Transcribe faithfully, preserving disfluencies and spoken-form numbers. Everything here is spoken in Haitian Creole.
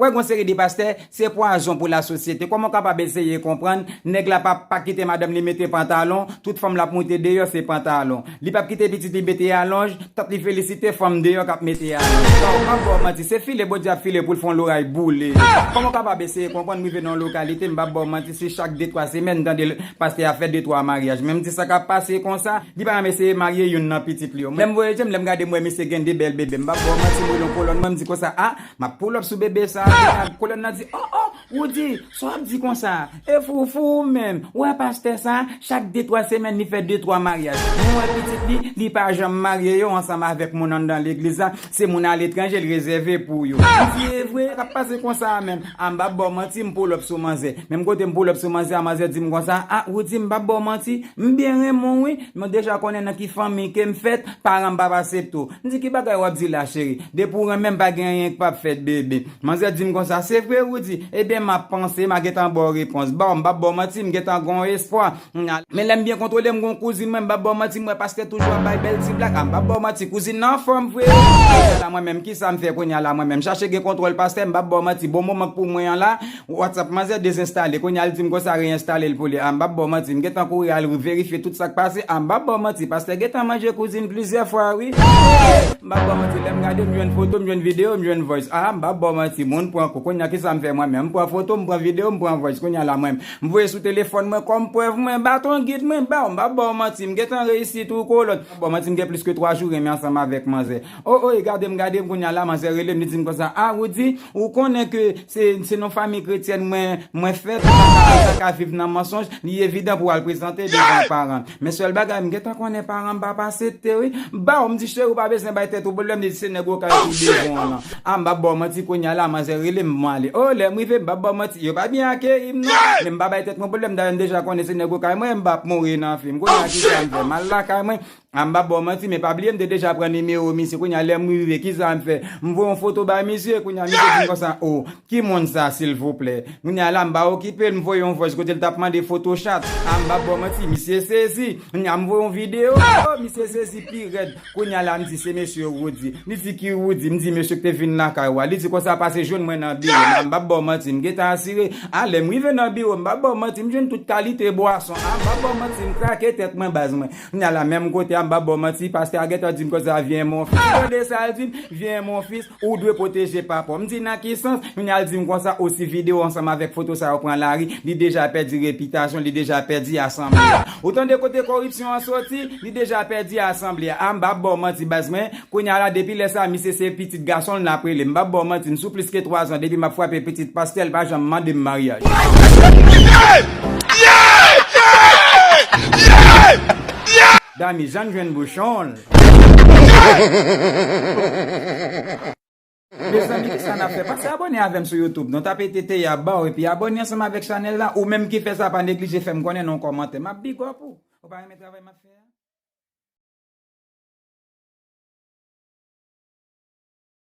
Wè, gon seri de pastè, se pwazon pou lasosyete. Kòman w kapab eseye konprann, nèg la pa, pa kite madanm li mete pantalon, tout fanm l ap moute deyò se pantalon. Li p ap kite pitit li mete alonj, tant li felisite fanm deyò k ap mete alonj. Bon, m p ap ba w manti, se file Bondye ap file pou l fè yon loray boule. Kòman w kapab eseye konprann, m rive nan yon lokalite, m p ap ba w manti, se chak de twa semèn, m tande l, pastè a fè de twa maryaj. Men m di sa k ap pase konsa, li pa janm eseye marye youn nan pitit li yo. Lè m voye je m, lè m gade m wè misye gen de bèl bebe, m p ap ba w manti, m rele yon kolòn mwen, m di konsa, a, m ap pull up sou bebe sa, kolòn nan di, o, o, Roody, sa w ap di konsa? E foufou ou menm? Ou wè pastè sa, chak de twa semèn li fè de twa maryaj. Mwen wè pitit li, li pa janm marye yo ansanm avèk moun anndan legliz la, se moun aletranje l rezève pou yo. M di, e vre, sa k ap pase konsa a menm? A, m p ap ba w manti, m pull up sou manzè. Menm kote m pull up sou manzè a, manzè di m konsa, a, Roody, m p ap ba w manti, m byen renmen w wi, men w deja konnen nan ki fanmi ke m fèt, paran m p ap aksepte w. M di, ki bagay w ap di la, cheri? Depi w renmen m, pa gen anyen k p ap fèt, bebe. Manzè di m konsa, se vre, Roody? Ebyen, m ap panse, m a gentan ba w repons. Bon, m p ap ba w manti, m gentan gen yon espwa. Men lè m byen kontwole, m gen yon kouzin mwen, m p ap ba w manti, m wè pastè toujou ap bay bèl ti blag. A, m p ap ba w manti, kouzin nan anfòm vre. Kounye a la, mwen menm, kisa m fè kounye a la, mwen menm? M chache gen kontwòl pastè, m p ap ba w manti, bon moman k pou mwen an la, WhatsApp manzè dezenstale. Kounye a, l di m konsa, reenstale l pou li. A, m p ap ba w manti, m gentan kouri al verifye tout sa k pase. A, m p ap ba w manti, pastè gentan manje kouzin plizyè fwa, wi. M p ap ba w manti, lè m gade, m jwenn foto, m jwenn videyo, m jwenn voice. A, m p ap ba w manti, moun pran kou. Kounye a, kisa m fè mwen menm? M pran foto, m pran videyo, m pran voice. Kounye a la, mwen, m voye sou telefòn mwen kòm prèv mwen, baton gid mwen ba w. M p ap ba w manti, m gentan reyisi tou kolòn. M p ap ba w manti, m gen plis ke twa jou renmen ansanm avèk manzè. O, o, e gade m, gade m, kounye a la, manzè rele m, li di m konsa, a, Roody, ou konnen ke se, se nan fanmi kretyèn mwen, mwen fèt, m pa ka, m pa ka viv nan mansonj, li evidan pou w al prezante devan paran. Men sèl bagay, m gentan konnen paran m p ap aksepte, wi. Ba w, m di, cheri, ou pa bezwen bay tèt ou pwoblèm, li di, se nèg Okay ki devan w lan. A, m p ap ba w manti, kounye a la, manzè rele m, mwen ale. O, lè m rive, m p ap ba w manti, yo pa byen akeyi m, non. Men m pa bay tèt mwen pwoblèm, dayè m deja konnen se nèg Okay mwen, m p ap mouri nan fim. Kounye a, kisa m fè? M al lakay mwen, a, m p ap ba w manti, men pa bliye, m te deja pran nimewo misye. Kounye a, lè m rive, kisa m fè? M voye yon foto bay misye, kounye a, misye di m konsa, o, ki moun sa, silvouplè? Kounye a la, m pa okipe l, m voye yon voice kote l t ap mande foto chat. A, m p ap ba w manti, misye sezi. Kounye a, m voye yon videyo, o, misye sezi pi rèd. Kounye a la, m di, se mesye Roody. Li di, ki Roody? M di, mesye k te vin lakay ou a. Li di konsa, pase jwenn mwen nan biwo m. A, m p ap ba w manti, m gentan asire. A, lè m rive nan biwo m, m p ap ba w manti, m jwenn tout kalite bwason. A, m p ap ba w manti, m krake tèt mwen, baz mwen. Kounye a la, menm kote a, m p ap ba w manti, pastè a gentan di m konsa, viens mon fils. Ou tande sa l di m? Viens mon fils, ou dwe pwoteje papa w. M di, nan ki sans? Kounye a l di m konsa, o, si videyo ansanm avèk foto sa yo pran lari, li deja pèdi repitasyon, li deja pèdi asanble a. Ou tande kote koripsyon an soti? Li deja pèdi asanble a. A, m p ap ba w manti, baz mwen. Kounye a la, depi lè sa, misye se pitit gason l n ap rele. M p ap ba w manti, m sou plis ke twa zan depi m ap frape pitit pastè, l pa janm mande m maryaj. Dami, jan jwenn bouchon l. Mezanmi, kisa n ap fè? Pase abòne avè m sou YouTube. Non, tape T T A ba w epi abòne ansanm avèk chanèl la. Ou menm ki fè sa, pa neglije fè m konnen nan yon kòmantè. M ap big up ou. Ou pa renmen travay m ap fè a?